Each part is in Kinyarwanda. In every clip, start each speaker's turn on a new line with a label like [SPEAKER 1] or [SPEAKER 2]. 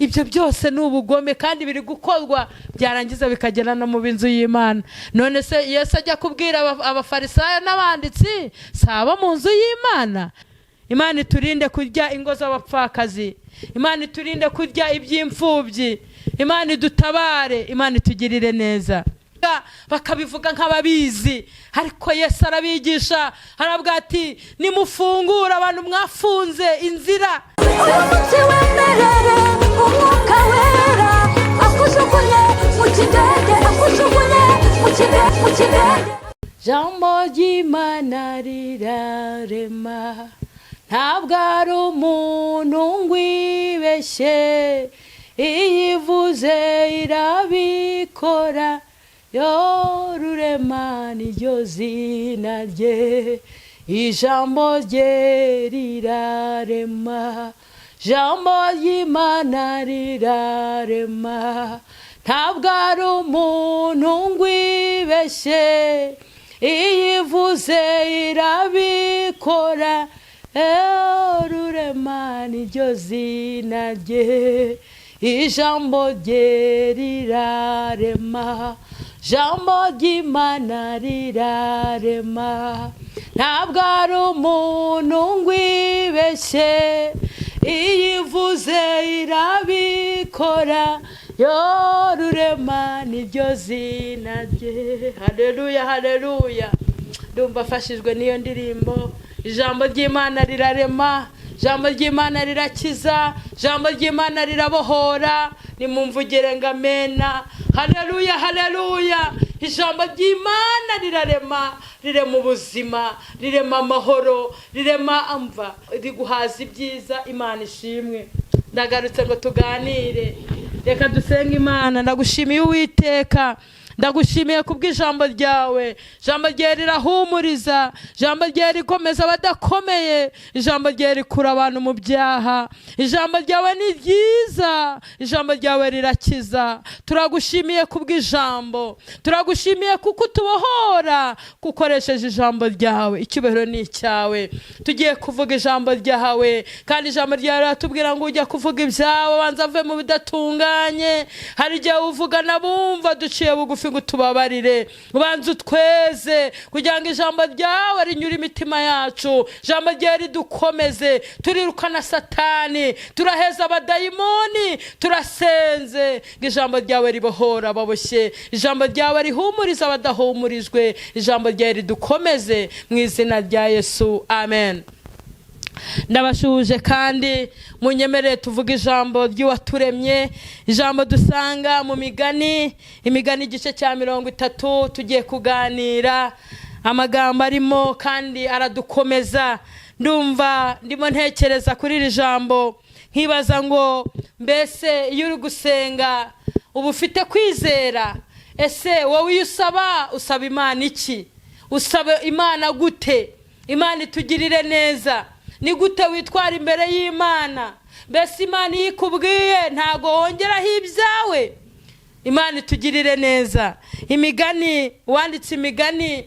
[SPEAKER 1] Ibyo byose ni ubugome kandi biri gukorwa, byarangiza bikagera no mu b'inzu y'Imana. None se Yesu ajya kubwira abafarisayo n'abanditsi, si abo mu nzu y'Imana? Imana iturinde kurya ingo z'abapfakazi, Imana iturinde kurya iby'imfubyi, Imana idutabare, Imana itugirire neza. Bakabivuga nk'ababizi, ariko Yesu arabigisha, aravuga ati: "Nimufungure abantu mwafunze inzira."
[SPEAKER 2] Uyu munsi wemerere Umwuka Wera akujugunye mu kidende, akujugunye mu kidende, mu kidende.
[SPEAKER 1] Jambo ry'Imana rirarema, ntabwo ari umuntu ngwibeshye. Iyo ivuze irabikora, yo Rurema niryo zina rye. Ijambo rye rirarema, jambo ry'Imana rirarema, ntabwo ari umuntu ngwibeshye. Iyo ivuze irabikora, Rurema niryo zina rye. Ijambo rye rirarema, jambo ry'Imana rirarema, ntabwo ari umuntu ngwibeshye. Iyo ivuze irabikora, yo Rurema niryo zina rye. Haleluya, haleluya! Ndumva afashijwe n'iyo ndirimbo. Ijambo ry'Imana rirarema, ijambo ry'Imana rirakiza, ijambo ry'Imana rirabohora. Nimumvugire ngo amena. Haleluya, haleluya! Ijambo ry'Imana rirarema, rirema ubuzima, rirema amahoro, rirema amva, riguhaza ibyiza. Imana ishimwe. Ndagarutse ngo tuganire. Reka dusenge Imana. Ndagushimiye Uwiteka, ndagushimiye kubw'ijambo ryawe. Ijambo ryawe rirahumuriza, ijambo ryawe rikomeza abadakomeye, ijambo ryawe rikura abantu mu byaha. Ijambo ryawe ni ryiza, ijambo ryawe rirakiza. Turagushimiye kubw'ijambo, turagushimiye kuko utubohora ukoresheje ijambo ryawe. Icyubahiro ni icyawe. Tugiye kuvuga ijambo ryawe, kandi ijambo ryawe riratubwira ngo ujya kuvuga ibyawe abanza ave mu bidatunganye. Hari igihe uvuga n'abumva duciye bugufi ngo utubabarire, ubanza utweze kugira ngo ijambo ryawe rinyure imitima yacu, ijambo ryawe ridukomeze. Turirukana Satani, turaheza abadayimoni, turasenze ngo ijambo ryawe ribohora ababoshye, ijambo ryawe rihumuriza abadahumurijwe, ijambo ryawe ridukomeze, mu izina rya Yesu, amen. Ndabashuhuje kandi munyemerere tuvuge ijambo ry'uwaturemye, ijambo dusanga mu Migani, Imigani igice cya 30. Tugiye kuganira amagambo arimo kandi aradukomeza. Ndumva ndimo ntekereza kuri iri jambo, nkibaza ngo: mbese iyo uri gusenga uba ufite kwizera? Ese wowe iyo usaba, usaba Imana iki? Usaba Imana gute? Imana itugirire neza. Ni gute witwara imbere y'Imana? Mbese Imana iyo ikubwiye ntabwo wongeraho ibyawe? Imana itugirire neza. Imigani, uwanditse Imigani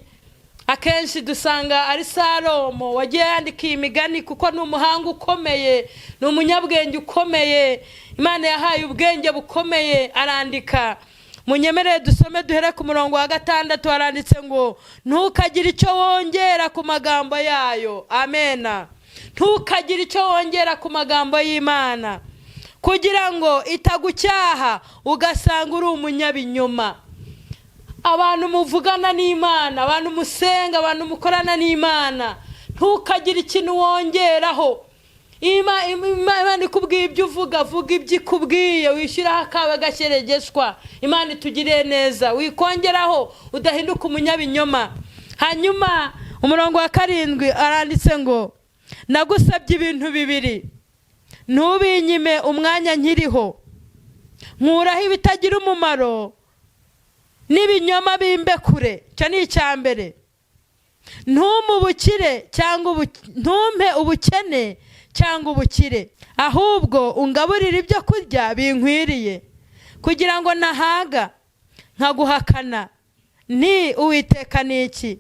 [SPEAKER 1] akenshi dusanga ari Salomo wagiye yandika iyi migani, kuko ni umuhanga ukomeye, ni umunyabwenge ukomeye, Imana yahaye ubwenge bukomeye, arandika. Munyemerere dusome, duhere ku murongo wa 6. Haranditse ngo: "Ntukagire icyo wongera ku magambo yayo." Amena. Ntukagire icyo wongera ku magambo y'Imana, kugira ngo itagucyaha ugasanga uri umunyabinyoma. Abantu muvugana n'Imana, abantu musenga, abantu mukorana n'Imana, ntukagire ikintu wongeraho. Imana ikubwiye ibyo uvuga, vuga ibyo ikubwiye, wishyiraho akawe gashyeregeshwa. Imana itugiriye neza. Wikongeraho, udahinduka umunyabinyoma. Hanyuma umurongo wa 7 aranditse ngo: "Nagusabye ibintu bibiri, ntubinyime umwanya nkiriho. Nkuraho ibitagira umumaro n'ibinyoma, bimbe kure." Icyo ni icya mbere. "Ntumpe ubukire cyangwa ntumpe ubukene cyangwa ubukire, ahubwo ungaburire ibyo kurya binkwiriye, kugira ngo nahaga nkaguhakana nti 'Uwiteka ni iki?'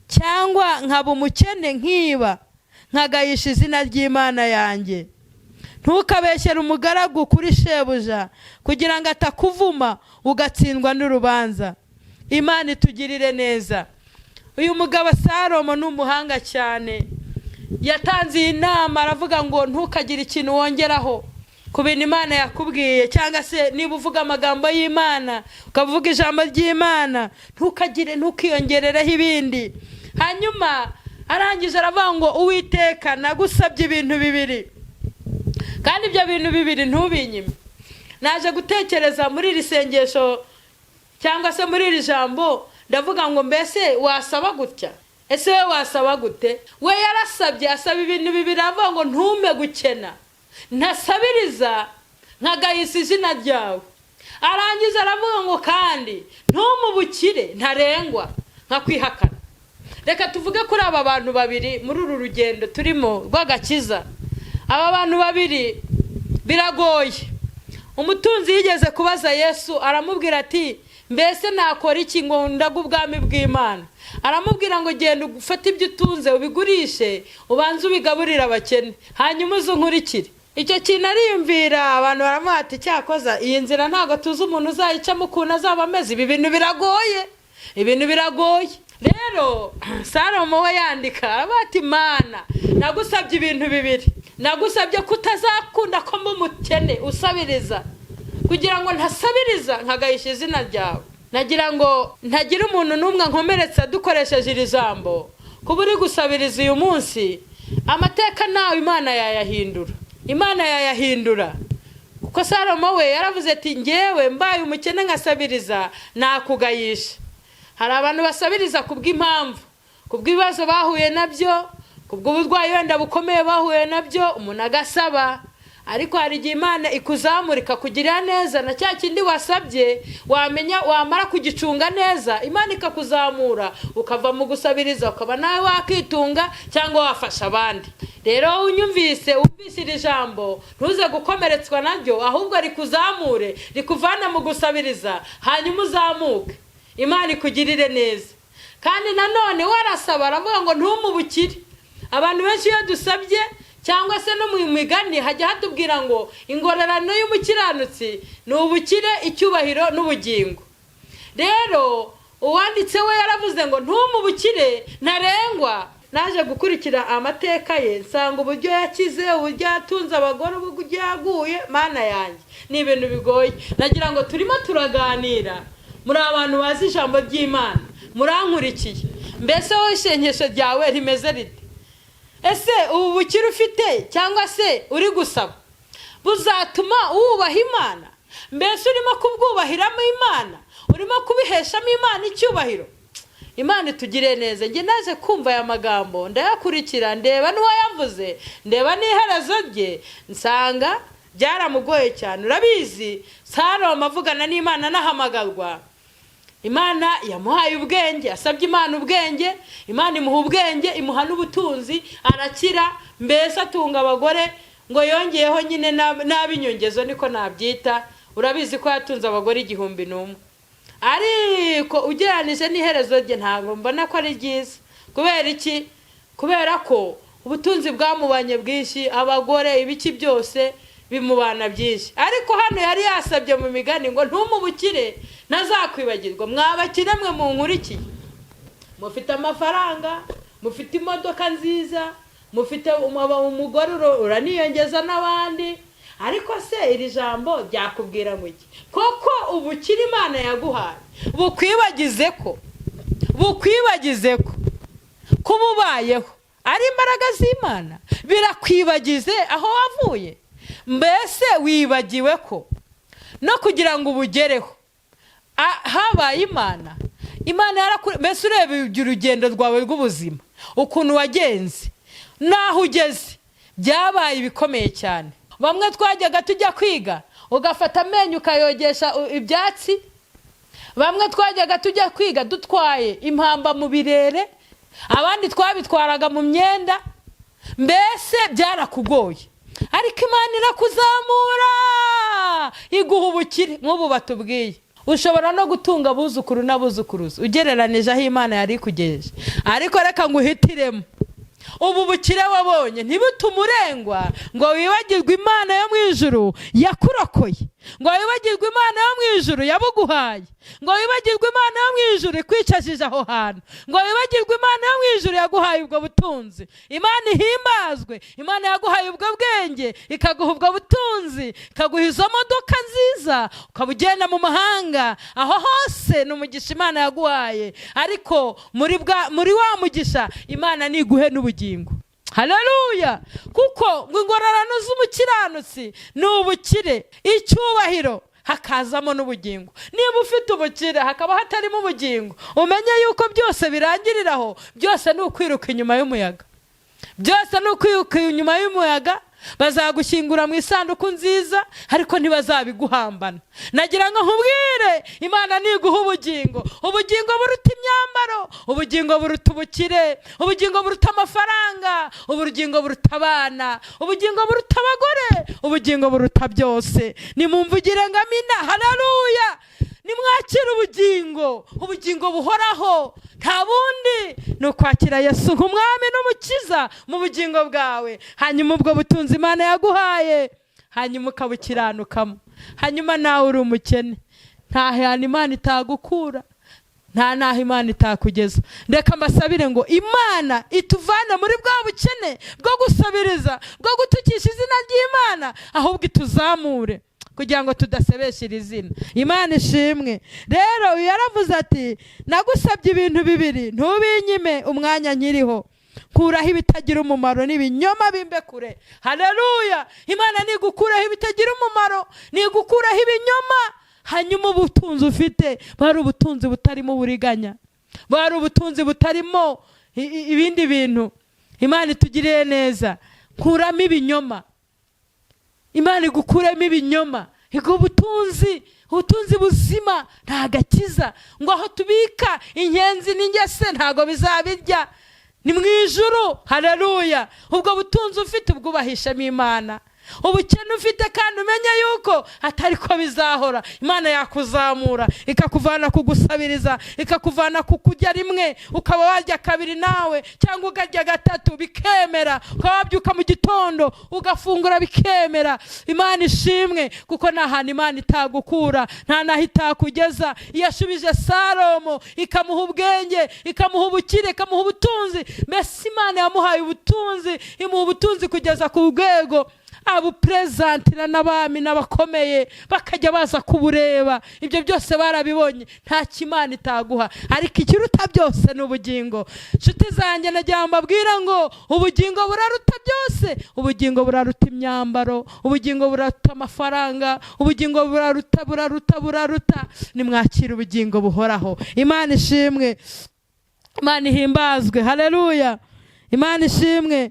[SPEAKER 1] cyangwa nkaba umukene nkiba, nkagayisha izina ry'Imana yanjye." Ntukabeshyere umugaragu kuri shebuja, kugira ngo atakuvuma ugatsindwa n'urubanza. Imana itugirire neza. Uyu mugabo Salomo ni umuhanga cyane, yatanze iyi nama aravuga ngo ntukagire ikintu wongeraho ku bintu Imana yakubwiye, cyangwa se niba uvuga amagambo y'Imana, ukavuga ijambo ry'Imana, ntukagire, ntukiyongerereho ibindi. Hanyuma arangije aravuga ngo: "Uwiteka, nagusabye ibintu bibiri, kandi ibyo bintu bibiri ntubinyime." Naje gutekereza muri iri sengesho cyangwa se muri iri jambo, ndavuga ngo: mbese wasaba gutya? Ese we wasaba gute? We yarasabye, asaba ibintu bibiri, aravuga ngo: "Ntumpe gukena, ntasabiriza nkagayisa izina ryawe." Arangiza aravuga ngo: "Kandi ntumpe ubukire ntarengwa nkakwihakana." Reka tuvuge kuri aba bantu babiri muri uru rugendo turimo rw'agakiza. Aba bantu babiri biragoye. Umutunzi yigeze kubaza Yesu, aramubwira ati: "Mbese nakora iki ngo ndage ubwami bw'Imana?" Aramubwira ngo: "Genda ufate ibyo utunze ubigurishe, ubanze ubigaburire abakene, hanyuma uze unkurikire." Icyo kintu ariyumvira. Abantu baramuha ati: "Cyakoza iyi nzira ntabwo tuzi umuntu uzayicamo ukuntu azaba ameze. Ibi bintu biragoye, ibintu biragoye." Rero Salomo we yandika, aravuga ati: "Mana, nagusabye ibintu bibiri. Nagusabye ko utazakunda ko mba umukene usabiriza, kugira ngo ntasabiriza nkagayisha izina ryawe." Nagira ngo ntagira umuntu n'umwe nkomeretsa dukoresheje iri jambo. Kuba uri gusabiriza uyu munsi, amateka nawe Imana yayahindura, Imana yayahindura, kuko Salomo we yaravuze ati: "Ngewe mbaye umukene nkasabiriza nakugayisha." Hari abantu basabiriza kubw'impamvu, kubw'ibibazo bahuye nabyo, kubw'uburwayi wenda bukomeye bahuye nabyo, umuntu agasaba. Ariko hari igihe Imana ikuzamura, ikakugirira neza, na cya kindi wasabye wamenya wamara kugicunga neza, Imana ikakuzamura ukava mu gusabiriza, ukaba nawe wakitunga cyangwa wafasha abandi. Rero wowe unyumvise, wumvise iri jambo, ntuze gukomeretswa naryo, ahubwo rikuzamure, rikuvane mu gusabiriza, hanyuma uzamuke, Imana ikugirire neza. Kandi nanone warasaba, aravuga ngo: "Ntumpe ubukire." Abantu benshi iyo dusabye, cyangwa se no mu migani hajya hatubwira ngo ingororano y'umukiranutsi ni ubukire, icyubahiro n'ubugingo. Rero uwanditse we yaravuze ngo: "Ntumpe ubukire ntarengwa." Naje gukurikira amateka ye, nsanga uburyo yakize, uburyo yatunze abagore, uburyo yaguye, Mana yanjye, ni ibintu bigoye. Nagira ngo turimo turaganira, muri abantu bazi ijambo ry'Imana, murankurikiye. Mbese wowe isengesho ryawe rimeze rite? Ese ubu bukire ufite cyangwa se uri gusaba buzatuma wubaha Imana? Mbese urimo kubwubahiramo Imana? Urimo kubiheshamo Imana icyubahiro? Imana itugire neza. Njye naje kumva aya magambo, ndayakurikira, ndeba n'uwayavuze, ndeba n'iherezo rye, nsanga byaramugoye cyane. Urabizi, Salomo avugana n'Imana anahamagarwa, Imana yamuhaye ubwenge. Asabye Imana ubwenge, Imana imuha ubwenge, imuha n'ubutunzi, arakira. Mbese atunga abagore, ngo yongeyeho nyine n'ab'inyongezo, niko nabyita. Urabizi ko yatunze abagore 1001. Ariko ugereranije n'iherezo rye, ntabwo mbona ko ari ryiza. Kubera iki? Kubera ko ubutunzi bwamubanye bwinshi, abagore, ibiki byose bimubana byinshi. Ariko hano yari yasabye mu migani ngo: "Ntumpe ubukire ntazakwibagirwa." Mwabakire mwe munkurikiye, mufite amafaranga, mufite imodoka nziza, mufite umugore, uraniyongeza n'abandi, ariko se iri jambo ryakubwira ngo iki? Koko ubukire Imana yaguhaye bukwibagize ko kuba ubayeho ari imbaraga z'Imana? Birakwibagize aho wavuye? Mbese wibagiwe ko no kugira ngo ubugereho habaye Imana? Imana yarakure. Mbese ureba urugendo rwawe rw'ubuzima ukuntu wagenze n'aho ugeze, byabaye ibikomeye cyane. Bamwe twajyaga tujya kwiga ugafata amenyo ukayogesha ibyatsi. Bamwe twajyaga tujya kwiga dutwaye impamba mu birere, abandi twabitwaraga mu myenda. Mbese byarakugoye, ariko Imana irakuzamura, iguha ubukire nk'ubu batubwiye. Ushobora no gutunga abuzukuru n'abuzukuruza ugereranije aho Imana yari ikugejeje. Ariko reka nguhitiremo. Ubu bukire wabonye ntibutume urengwa ngo wibagirwe Imana yo mu ijuru yakurokoye, ngo wibagirwe Imana yo mu ijuru yabuguhaye, ngo wibagirwe Imana yo mu ijuru ikwicajije aho hantu, ngo wibagirwe Imana yo mu ijuru yaguhaye ubwo butunzi. Imana ihimbazwe, Imana yaguhaye ubwo bwenge, ikaguha ubwo butunzi, ikaguha izo modoka nziza, ukaba ugenda mu mahanga aho hose, ni umugisha Imana yaguhaye. Ariko muri wa mugisha Imana niguhe n'ubugingo. Haleluya! Kuko ngo ingororano z'umukiranutsi ni ubukire, icyubahiro, hakazamo n'ubugingo. Niba ufite ubukire hakaba hatarimo ubugingo, umenye yuko byose birangiriraho. Byose ni ukwiruka inyuma y'umuyaga, byose ni ukwiruka inyuma y'umuyaga. Bazagushyingura mu isanduku nziza, ariko ntibazabiguhambana. Nagira ngo nkubwire, Imana niguha ubugingo. Ubugingo buruta imyambaro, ubugingo buruta ubukire, ubugingo buruta amafaranga, ubugingo buruta abana, ubugingo buruta abagore, ubugingo buruta byose. Nimumvugire ngo amina. Haleluya! Nimwakire ubugingo, ubugingo buhoraho nta bundi ni ukwakira Yesu nk'umwami n'umukiza mu bugingo bwawe, hanyuma ubwo butunzi Imana yaguhaye, hanyuma ukabukiranukamo. Hanyuma nawe uri umukene, nta hantu Imana itagukura, nta n'aho Imana itakugeza. Reka mbasabire ngo Imana ituvane muri bwa bukene bwo gusabiriza, bwo gutukisha izina ry'Imana, ahubwo ituzamure kugira ngo tudasebesha iri zina. Imana ishimwe. Rero uyu yaravuze ati: "Nagusabye ibintu bibiri, ntubinyime umwanya nkiriho: kuraho ibitagira umumaro n'ibinyoma, bimbe kure." Haleluya! Imana nigukuraho ibitagira umumaro, nigukuraho ibinyoma, hanyuma ubutunzi ufite bari ubutunzi butarimo uburiganya, bari ubutunzi butarimo ibindi bintu. Imana itugiriye neza. Kuramo ibinyoma, Imana igukuremo ibinyoma, iguha ubutunzi, ubutunzi buzima. Nta gakiza ngo aho tubika inyenzi n'ingese ntabwo bizabirya, ni mu ijuru. Haleluya! Ubwo butunzi ufite ubwubahishamo Imana. Ubukene ufite kandi umenye yuko atari ko bizahora. Imana yakuzamura, ikakuvana kugusabiriza, ikakuvana ku kurya rimwe, ukaba warya kabiri nawe, cyangwa ukarya gatatu bikemera, ukaba wabyuka mu gitondo ugafungura bikemera. Imana ishimwe, kuko nta hantu Imana itagukura, nta n'aho itakugeza. Iyo yashubije Salomo, ikamuha ubwenge, ikamuha ubukire, ikamuha ubutunzi, mbese Imana yamuhaye ubutunzi, imuha ubutunzi kugeza ku rwego abuperezantira n'abami n'abakomeye bakajya baza kubureba. Ibyo byose barabibonye. Nta Imana itaguha, ariko ikiruta byose ni ubugingo. Inshuti zanjye, nagira ngo mbabwire ngo ubugingo buraruta byose. Ubugingo buraruta imyambaro, ubugingo buraruta amafaranga, ubugingo buraruta, buraruta, buraruta. Nimwakire ubugingo buhoraho. Imana ishimwe, Imana ihimbazwe. Haleluya! Imana ishimwe.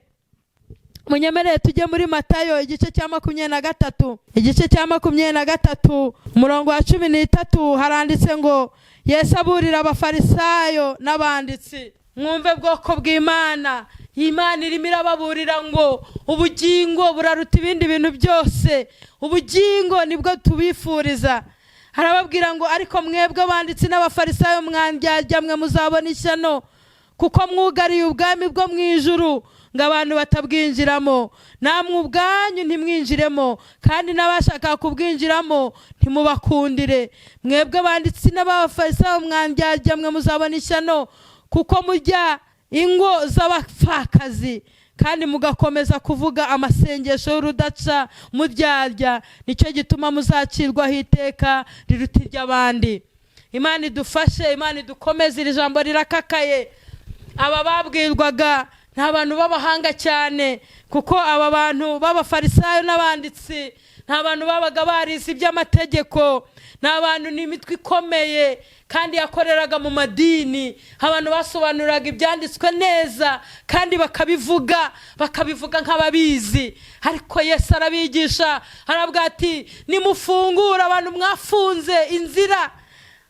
[SPEAKER 1] Munyemerere tujye muri Matayo igice cya 23, igice cya 23, umurongo wa 13. Haranditse ngo: "Yesu aburira Abafarisayo n'abanditsi." Mwumve, bwoko bw'Imana, Imana irimo irababurira ngo ubugingo buraruta ibindi bintu byose. Ubugingo nibwo tubifuriza. Arababwira ngo: "Ariko mwebwe abanditsi n'Abafarisayo, mwandyarya mwe, muzabona ishyano, kuko mwugariye ubwami bwo mu ijuru ngo abantu batabwinjiramo. Namwe ubwanyu ntimwinjiremo, kandi n'abashaka kubwinjiramo ntimubakundire. Mwebwe abanditsi n'Abafarisayo, mwandyarya mwe, muzabona ishyano, kuko mujya ingo z'abapfakazi kandi mugakomeza kuvuga amasengesho y'urudaca muryarya. Nicyo gituma muzacirwaho iteka riruta iry'abandi." Imana idufashe, Imana idukomeze. Iri jambo rirakakaye. Aba babwirwaga ni abantu b'abahanga cyane, kuko aba bantu b'Abafarisayo n'abanditsi ni abantu babaga barize iby'amategeko, ni abantu, ni imitwe ikomeye kandi yakoreraga mu madini, abantu basobanuraga ibyanditswe neza kandi bakabivuga nk'ababizi. Ariko Yesu arabigisha, aravuga ati: "Nimufungure abantu mwafunze inzira."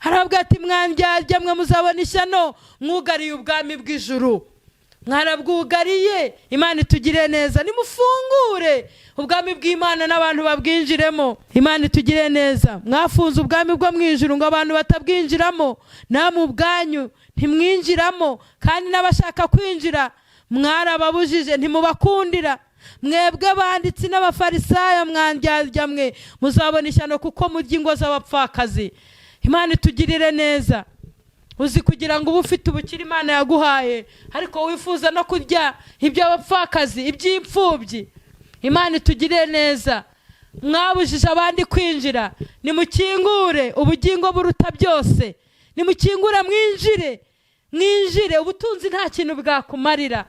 [SPEAKER 1] Aravuga ati: "Mwandyarya mwe, muzabona ishyano, mwugariye ubwami bw'ijuru, mwarabwugariye." Imana itugire neza. Nimufungure ubwami bw'Imana n'abantu babwinjiremo. Imana itugire neza. Mwafunze ubwami bwo mu ijuru ngo abantu batabwinjiramo, namwe ubwanyu ntimwinjiramo, kandi n'abashaka kwinjira Mwarababujije, ntimubakundira. Mwebwe abanditsi n'Abafarisayo, mwandyarya mwe, muzabona ishyano kuko murya ingo z'abapfakazi. Imana itugirire neza. Uzi kugira ngo ube ufite ubukire Imana yaguhaye, ariko wifuza no kurya iby'abapfakazi, iby'imfubyi? Imana itugirire neza. Mwabujije abandi kwinjira, nimukingure. Ubugingo buruta byose, nimukingure mwinjire, mwinjire. Ubutunzi nta kintu bwakumarira.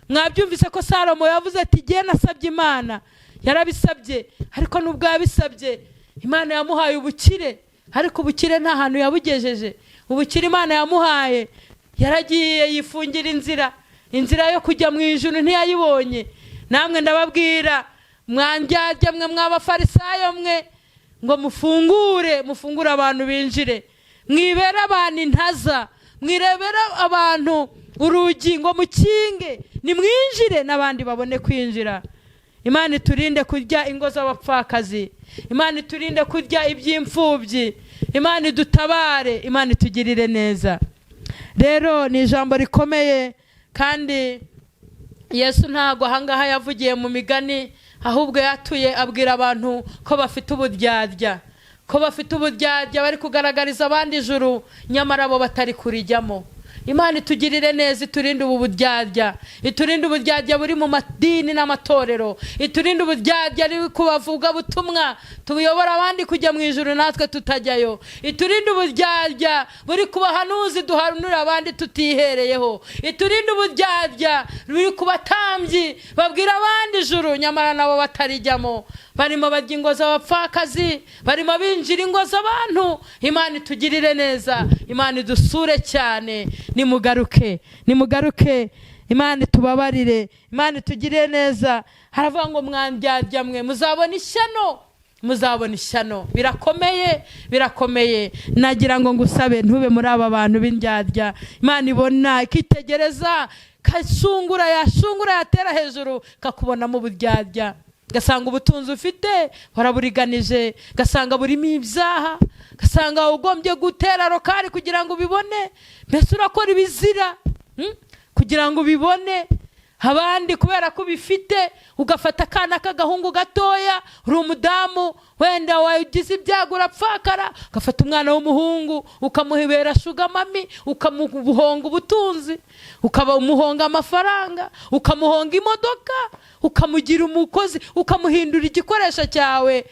[SPEAKER 1] Mwabyumvise ko Salomo yavuze ati: "Igihe nasabye Imana." Yarabisabye, ariko nubwo yabisabye, Imana yamuhaye ubukire, ariko ubukire nta hantu yabugejeje. Ubukire Imana yamuhaye, yaragiye yifungira inzira, inzira yo kujya mu ijuru ntiyayibonye. Namwe ndababwira, mwandyarya mwe, mw'Abafarisayo mwe, ngo mufungure, mufungure abantu binjire. Mwibere abantu intaza, mwirebera abantu urugi ngo mukinge. Nimwinjire n'abandi babone kwinjira. Imana iturinde kurya ingo z'abapfakazi, Imana iturinde kurya iby'imfubyi, Imana idutabare, Imana itugirire neza. Rero ni ijambo rikomeye, kandi Yesu ntabwo ahangaha yavugiye mu migani, ahubwo yatuye abwira abantu ko bafite uburyarya, ko bafite uburyarya, bari kugaragariza abandi ijuru nyamara bo batari kurijyamo. Imana itugirire neza, iturinde ubu buryarya, iturinde uburyarya buri mu madini n'amatorero, iturinde uburyarya ari ku bavugabutumwa tubuyobora abandi kujya mu ijuru natwe tutajyayo, iturinde uburyarya buri ku bahanuzi duhanurira abandi tutihereyeho, iturinde uburyarya buri ku batambyi babwira abandi ijuru nyamara nabo batarijyamo. Barimo barya ingo z'abapfakazi, barimo binjira ingo z'abantu. Imana itugirire neza, Imana idusure cyane. Nimugaruke, nimugaruke, Imana itubabarire, Imana itugirire neza. Haravuga ngo: "Mwandyarya mwe, muzabona ishyano, muzabona ishyano." Birakomeye, birakomeye. Nagira ngo ngusabe ntube muri aba bantu b'indyarya Imana ibona ikitegereza, kashungura, yashungura, yatera hejuru kakubonamo uburyarya, gasanga ubutunzi ufite waraburiganije, gasanga burimo ibyaha, gasanga ugombye gutera rokari kugira ngo ubibone. Mbese urakora ibizira kugira ngo ubibone. Abandi kubera ko ubifite, ugafata akana k'agahungu gatoya, uri umudamu wenda wagize ibyago urapfakara, ugafata umwana w'umuhungu ukamuhebera sugar mummy, ukamuhonga ubutunzi, ukaba umuhonga amafaranga, ukamuhonga imodoka, ukamugira umukozi, ukamuhindura igikoresho cyawe.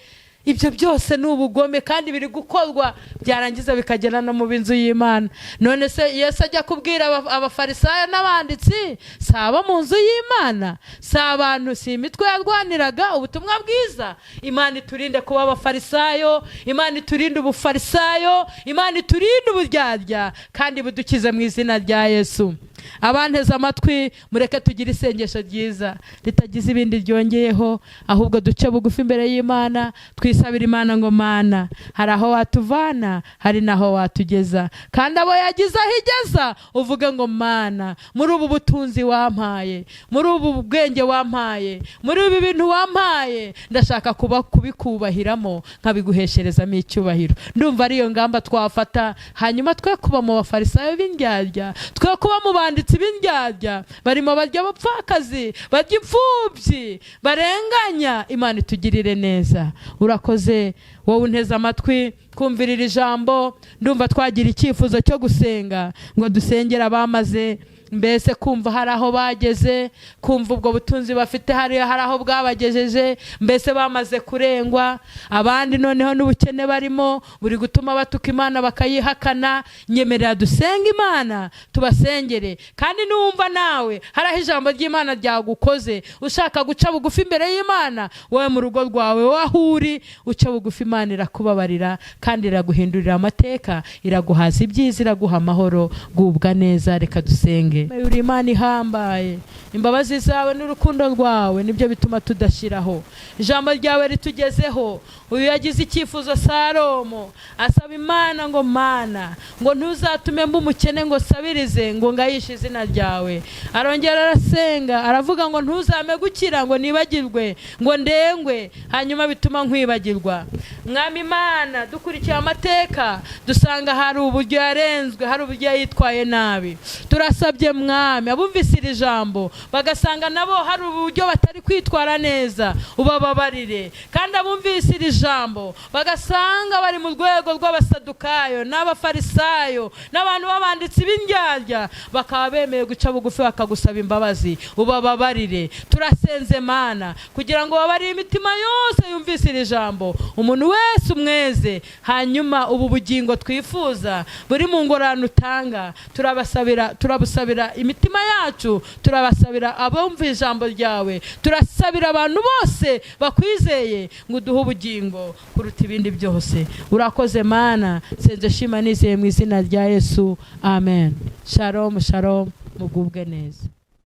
[SPEAKER 1] Ibyo byose ni ubugome kandi biri gukorwa, byarangiza bikagera no mu b'inzu y'Imana. None se Yesu ajya kubwira Abafarisayo n'abanditsi, si abo mu nzu y'Imana? Si abantu, si imitwe yarwaniraga ubutumwa bwiza? Imana iturinde kuba Abafarisayo, Imana iturinde ubufarisayo, Imana iturinde uburyarya kandi budukize mu izina rya Yesu. Abanteze amatwi, mureke tugire isengesho ryiza ritagize ibindi ryongeyeho, ahubwo duce bugufi imbere y'Imana, twisabira Imana ngo: "Mana, hari aho watuvana, hari n'aho watugeza." Kandi abo yagize aho igeza, uvuge ngo: "Mana, muri ubu butunzi wampaye, muri ubu bwenge wampaye, muri ibi bintu wampaye, ndashaka kuba kubikubahiramo, nkabiguhesherezamo icyubahiro." Ndumva ariyo ngamba twafata, hanyuma twe kuba mu Bafarisayo b'indyarya, twe kuba mu banditsi b'indyarya barimo barya abapfakazi, barya imfubyi, barenganya. Imana itugirire neza. Urakoze wowe unteze amatwi kumvirira ijambo. Ndumva twagira icyifuzo cyo gusenga, ngo dusengere abamaze mbese kumva hari aho bageze, kumva ubwo butunzi bafite hari aho bwabagejeje, mbese bamaze kurengwa. Abandi noneho n'ubukene barimo buri gutuma batuka Imana bakayihakana. Nyemerera dusenge Imana, tubasengere. Kandi niwumva nawe hari aho ijambo ry'Imana ryagukoze, ushaka guca bugufi imbere y'Imana, wowe mu rugo rwawe, wowe aho uri, uca bugufi, Imana irakubabarira kandi iraguhindurira amateka, iraguhaza ibyiza, iraguha amahoro. Gubwa neza. Reka dusenge. Uri Imana ihambaye, imbabazi zawe n'urukundo rwawe nibyo bituma tudashyiraho. Ijambo ryawe ritugezeho. Uyu yagize icyifuzo, Salomo, asaba Imana ngo: "Mana, ngo ntuzatume mba umukene ngo sabirize, ngo ngayishe izina ryawe." Arongera arasenga, aravuga ngo: "Ntuzame gukira ngo nibagirwe, ngo ndengwe, hanyuma bituma nkwibagirwa." Mwami Imana, dukurikiye amateka dusanga hari uburyo yarenzwe, hari uburyo yitwaye nabi. Turasabye Turasabye Mwami, abumvise iri jambo bagasanga nabo hari uburyo batari kwitwara neza, ubababarire. Kandi abumvise iri jambo bagasanga bari mu rwego rw'Abasadukayo n'Abafarisayo n'abantu b'abanditsi b'indyarya, bakaba bemeye guca bugufi bakagusaba imbabazi, ubababarire. Turasenze Mana kugira ngo babarire imitima yose yumvise iri jambo, umuntu wese umweze, hanyuma ubu bugingo twifuza buri mu ngororano utanga, turabasabira, turabusabira imitima yacu, turabasabira abumva ijambo ryawe, turasabira abantu bose bakwizeye ngo uduhe ubugingo kuruta ibindi byose. Urakoze Mana, nsenze shima nizeye mu izina rya Yesu, amen. Shalom, shalom, mugubwe neza.